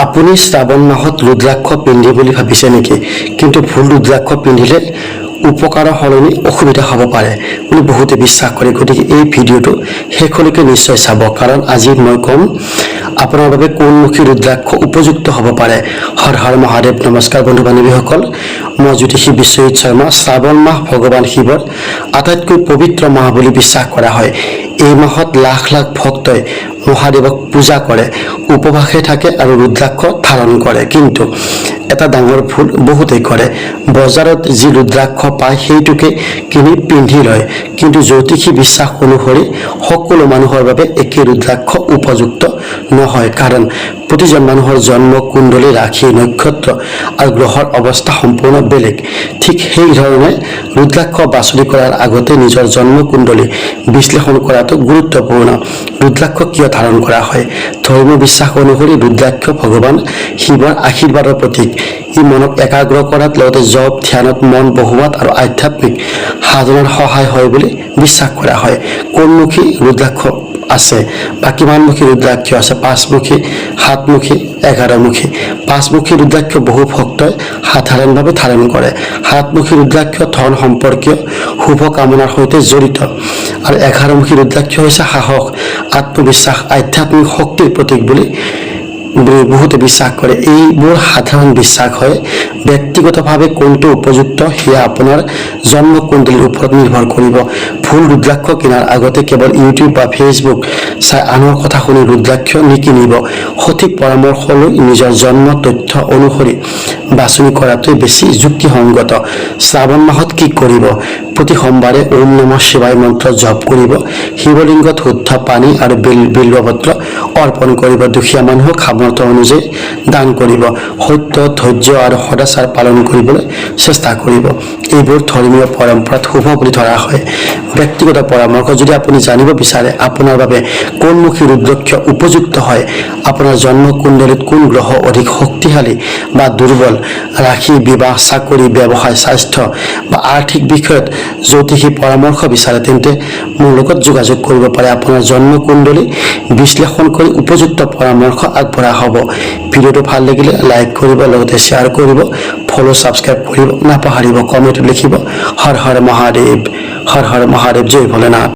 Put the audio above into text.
আপুনি শ্ৰাৱণ মাহত ৰুদ্ৰাক্ষ পিন্ধিম বুলি ভাবিছে নেকি? কিন্তু ভুল ৰুদ্ৰাক্ষ পিন্ধিলে উপকাৰৰ সলনি অসুবিধা হ'ব পাৰে বুলি বহুতে বিশ্বাস কৰে। গতিকে এই ভিডিঅ'টো শেষলৈকে নিশ্চয় চাব, কাৰণ আজি মই ক'ম আপোনাৰ বাবে কোনমুখী ৰুদ্ৰাক্ষ উপযুক্ত হ'ব পাৰে। হৰ হৰ মহাদেৱ। নমস্কাৰ বন্ধু বান্ধৱীসকল, মই জ্যোতিষী বিশ্বজিৎ শৰ্মা। শ্ৰাৱণ মাহ ভগৱান শিৱৰ আটাইতকৈ পবিত্ৰ মাহ বুলি বিশ্বাস কৰা হয়। এই মাহত লাখ লাখ ভক্তই মহাদেৱক পূজা কৰে, উপবাসে থাকে আৰু ৰুদ্ৰাক্ষ ধাৰণ কৰে। কিন্তু এটা ডাঙৰ ভুল বহুতেই কৰে। বজাৰত যি ৰুদ্ৰাক্ষ পায়, সেইটোকে কিনি পিন্ধি লয়। কিন্তু জ্যোতিষী বিশ্বাস অনুসৰি সকলো মানুহৰ বাবে একে ৰুদ্ৰাক্ষ উপযুক্ত নহয়, কাৰণ প্ৰতিজন মানুহৰ জন্ম কুণ্ডলী, ৰাশি, নক্ষত্ৰ আৰু গ্ৰহৰ অৱস্থা সম্পূৰ্ণ বেলেগ। ঠিক সেই ধৰণে ৰুদ্ৰাক্ষ বাছনি কৰাৰ আগতে নিজৰ জন্ম কুণ্ডলী বিশ্লেষণ কৰাটো গুৰুত্বপূৰ্ণ। ৰুদ্ৰাক্ষ কিয় ধাৰণ কৰা হয়? ধৰ্মীয় বিশ্বাস অনুসৰি ৰুদ্ৰাক্ষ ভগৱান শিৱৰ আশীৰ্বাদৰ প্ৰতীক। ই মনক একাগ্ৰ কৰাত, লগতে জপ, ধ্যানত মন বহুৱাত আৰু আধ্যাত্মিক সাধনাত সহায় হয় বুলি বিশ্বাস কৰা হয়। কোনমুখী ৰুদ্ৰাক্ষ আছে বা কিমানমুখী ৰুদ্ৰাক্ষ আছে? পাঁচমুখী, সাতমুখী, 11মুখী। পাঁচমুখী ৰুদ্ৰাক্ষ বহু ভক্তই সাধাৰণভাৱে ধাৰণ কৰে। সাতমুখী ৰুদ্ৰাক্ষ ধন সম্পৰ্কীয় শুভ কামনাৰ সৈতে জড়িত আৰু 11মুখী ৰুদ্ৰাক্ষ হৈছে সাহস, আত্মবিশ্বাস, আধ্যাত্মিক শক্তিৰ প্ৰতীক বুলি বুলি বহুতে বিশ্বাস কৰে। এইবোৰ সাধাৰণ বিশ্বাস হয়। ব্যক্তিগতভাৱে কোনটো উপযুক্ত, সেয়া আপোনাৰ জন্ম কুণ্ডলীৰ ওপৰত নিৰ্ভৰ কৰিব। ভুল ৰুদ্ৰাক্ষ কিনাৰ আগতে কেৱল ইউটিউব বা ফেচবুক চাই, আনৰ কথা শুনি ৰুদ্ৰাক্ষ নিকিনিব। সঠিক পৰামৰ্শ লৈ নিজৰ জন্ম তথ্য অনুসৰি বাছনি কৰাটোৱে বেছি যুক্তিসংগত। শ্ৰাৱণ মাহত কি কৰিব? প্ৰতি সোমবাৰে ওম নমঃ শিৱায় মন্ত্ৰ জপ কৰিব। শিৱলিংগত শুদ্ধ পানী আৰু বিল্বপত্ৰ অৰ্পণ কৰিব। দুখীয়া মানুহক সামৰ্থ্য অনুযায়ী দান কৰিব। সত্য, ধৈৰ্য আৰু সদাচাৰ পালন কৰিবলৈ চেষ্টা কৰিব। এইবোৰ ধৰ্মীয় পৰম্পৰাত শুভ বুলি ধৰা হয়। ব্যক্তিগত পৰামৰ্শ: যদি আপুনি জানিব বিচাৰে আপোনাৰ বাবে কোনমুখী ৰুদ্ৰাক্ষ উপযুক্ত হয়, আপোনাৰ জন্ম কুণ্ডলীত কোন গ্ৰহ অধিক শক্তিশালী বা দুৰ্বল, ৰাশি, বিবাহ, চাকৰি, ব্যৱসায়, স্বাস্থ্য বা আৰ্থিক বিষয়ত জ্যোতিষী পৰামৰ্শ বিচাৰে, তেন্তে মোৰ লগত যোগাযোগ কৰিব পাৰে। আপোনাৰ জন্ম কুণ্ডলী বিশ্লেষণ কৰি উপযুক্ত পৰামৰ্শ আগবঢ়া হ'ব। ভিডিঅ'টো ভাল লাগিলে লাইক কৰিব, লগতে শ্বেয়াৰ কৰিব, ফ'ল', ছাবস্ক্ৰাইব কৰিব নাপাহৰিব। কমেণ্টত লিখিব হৰ হৰ মহাদেৱ, হৰ হৰ মহাদেৱ, জয় ভোলেনাথ।